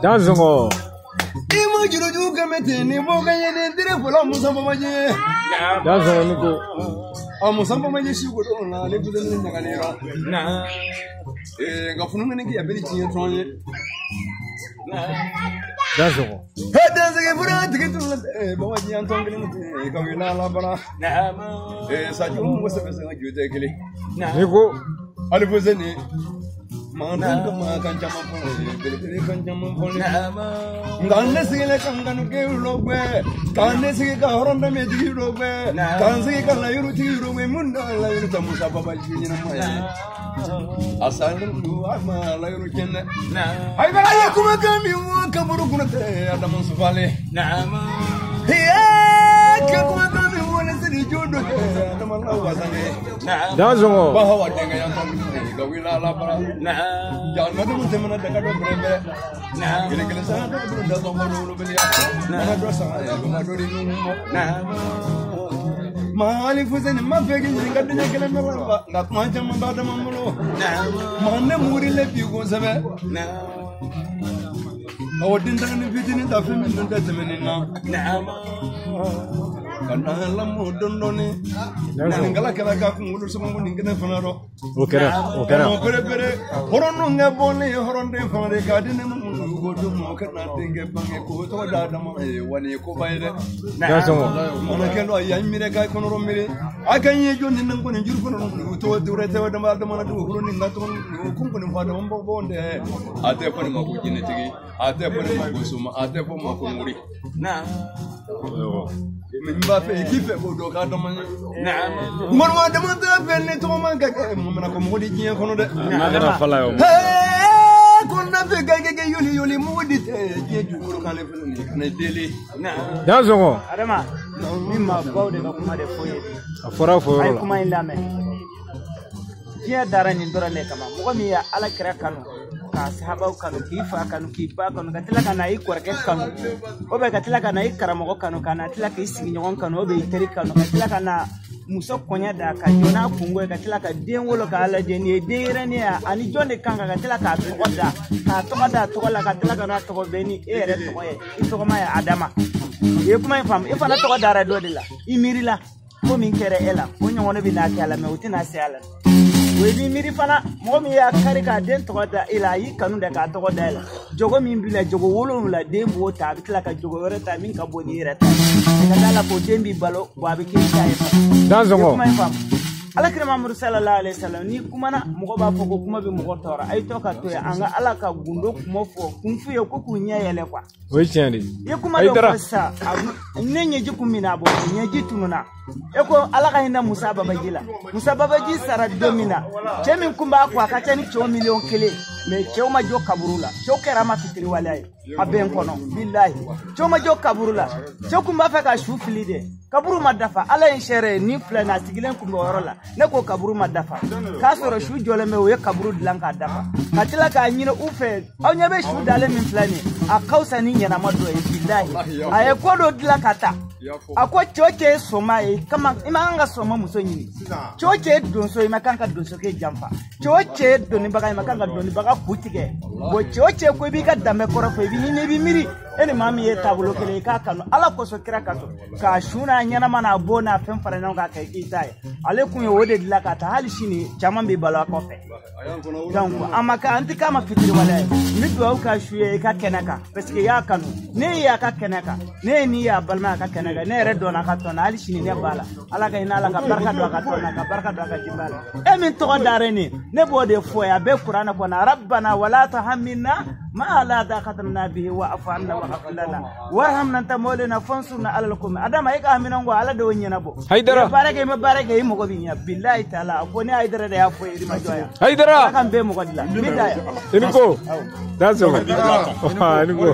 Danzongo. Danzongo niko. Danzongo. Niko. Mandan ma kan caman fɔ belebele kan caman fɔ nka ne sigilen ka n kanu kɛ lɔgbɛ ka ne sigi ka hɔrɔn danbe tigi lɔgbɛ ka n sigi ka layiru tigi lɔgbɛ mun da layiru ta Musa Babaji ɲɛnama ye a salen don a ma layiru tiɲɛ dɛ a ye kumakan min fɔ kaburu kɔnɔ tɛ Adama Sufale ka kumakan min fɔ ne seli jo dɔ tɛ Adama la wasange Danzɔngɔ bahawa denkɛ yan tɔ min ka wuli ala bara jamana tɛmɛna daga dɔ bɛrɛ bɛrɛ kelen kelen san dɔ bolo da sɔn fɔ dɔ bɛlɛ mana dɔ san ma dɔ di numu mɔ ma Ali Fuseni ma fɛ k'i ɲininka denkɛ kelen bɛ la nka kuma caman b'a dama bolo ma ne muguri le bi kosɛbɛ awɔ den fitinin ta fɛn min dun tɛ tɛmɛ nin na ka na lamɔ dɔɔni dɔɔni nin kala kɛra ka kunkolo sɔngɔ nin kɛnɛ fana dɔn o kɛra o kɛra pere pere hɔrɔn kɛ bɔlen hɔrɔnden fana de k'a di ne ma ko don ma ka na denkɛ bange ko tɔgɔ da Adama ye wa nin ye koba ye dɛ mana kɛ dɔ a y'an miiri k'a kɔnɔ miiri a ka ɲɛ jɔ nin kɔni juru kɔnɔ tɔgɔ wɛrɛ tɛ Adama Adama na dugukolo nin ka tɔgɔ kun kɔni fɔ Adama bɔ bɔ dɛ a tɛ fɔ nin ma ko jinɛtigi a tɛ fɔ nin ma ko soma a tɛ fɔ ma ko mori min b'a fɛ k'i fɛ k'o dɔn k'a dama ye mɔnɔ dama tɛ fɛ ni tɔgɔ man ka kɛ mun mana ko mɔgɔ di diɲɛ kɔnɔ dɛ n'a kɛra fala ye o ko n'a fɛ ka kɛ yoli yoli mugu di tɛ diɲɛ dugukolo kan ne fɛnɛ nin kana deli Danzɔngɔ Adama ni maabaw de ka kuma de fɔ ye a fɔra fɔ yɔrɔ la a ye kuma in lamɛn diɲɛ dara nin dɔrɔn de kama mɔgɔ min ye Ala kira kanu k'a sahabaw kanu k'i fa kanu k'i ba kanu ka tila ka na i kɔrɔkɛ kanu o bɛ ka tila ka na i karamɔgɔ kanu ka na tila k'i sigiɲɔgɔn kanu o bɛ i teri kanu ka tila ka na muso kɔɲɛ da ka jɔ n'a kungo ye ka tila ka den wolo k'a lajɛ nin ye denyɛrɛnin ye ani jɔn de kan ka tila k'a tɔgɔ da k'a tɔgɔ da tɔgɔ la ka tila ka n'a tɔgɔ bɛn ni e yɛrɛ tɔgɔ ye i tɔgɔma ye Adama i ye kuma in faamu i fana tɔgɔ dara dɔ de la i miirila ko min kɛra e la o ɲɔgɔn bɛ n'a kɛ a la mɛ o tɛna se a la o ye b'i miiri fana mɔgɔ min y'a kari k'a den tɔgɔ da e la a y'i kanu de k'a tɔgɔ da e la jogo min b'i la jogo 7 den b'o ta a bɛ tila ka jogo wɛrɛ ta min ka bon n'i yɛrɛ ta ye ka d'a la k'o den b'i balo wa a bɛ k'i ta ye fana. Danzɔngɔ kuma in faamu Ala kira Mamadu sallallahu alaihi wasallam ni kumana mɔgɔ b'a fɔ ko kuma bɛ mɔgɔ tɔɔrɔ a ye to ka to yen an ka Ala ka gundo kuma fɔ kun f'u ye ko k'u ɲɛ yɛlɛ quoi. O ye tiɲɛ de ye. I ye kuma dɔ fɔ sisan ne ɲɛji kun min na bɔ ɲɛji tununna e ko Ala ka hinɛ Musa Babaji la Musa Babaji sara don min na cɛ min kun b'a kɔ a ka ca ni cɛw 1,000,000 mais cɛw ma jɔ kaburu la cɛw kɛra a ma fitiriwaleya ye a bɛ n kɔnɔ bilahi cɛw ma jɔ kaburu la cɛw kun b'a fɛ ka su fili de kaburu ma dafa Ala ye n sɛrɛ ye nin filɛ nin a sigilen kun bɛ o yɔrɔ la ne ko kaburu ma dafa k'a sɔrɔ su jɔlen bɛ o ye kaburu dilan k'a dafa ka tila k'a ɲini u fɛ aw ɲɛ bɛ su dalen min filɛ nin ye a ka fisa ni ɲɛnama dɔ ye bilahi a ye ko dɔ dilan ka taa a ko cɛ o cɛ ye soma ye kama i ma kan ka soma muso ɲini cɛ o cɛ ye donso ye i ma kan ka donsokɛ janfa cɛ o cɛ ye dɔnnibaga ye i ma kan ka dɔnnibaga ku tigɛ bon cɛ o cɛ ko i b'i ka danbe kɔrɔ fɔ i bɛ hinɛ i bɛ miiri e ni maa min ye taabolo kelen ye i k'a kanu Ala kosɔn kira kasɔn k'a su n'a ɲɛnama n'a bɔ n'a fɛn fara ɲɔgɔn kan k'a k'i ta ye ale kun ye o de dilan ka taa hali sini caman bɛ balo a kɔfɛ donc an ma kɛ an tɛ k'a ma fitiriwaleya ye n bɛ dugawu k'a su ye i ka kɛnɛ kan parce que i y'a kanu ne y'a ka kɛnɛ kan ne ye n'i y'a balima a ka kɛnɛ kan ne yɛrɛ dɔnna a ka tɔn na hali sini ne b'a la Ala ka hinɛ a la ka barika don a ka tɔn na ka barika don a ka denbaya la e min tɔgɔ dara nin ne b'o de fɔ ye a bɛ kuranɛ kɔnɔ rabbana wala tuhammilna ma la taqata lana bihi wa'fu anna waghfir lana warhamna anta mawlana fansurna ala alqawmi Adama e ka haminan ko Ala de y'o ɲɛnabɔ Hayidara baara kɛ i ma baara kɛ i mɔgɔ b'i ɲɛ bilahi taala a ko ne Hayidara de y'a fɔ ye ma jɔ yan Hayidara Ala k'an bɛɛ mɔgɔ dilan n bɛ taa yan i ni ko Danzɔngɔ i ni ko.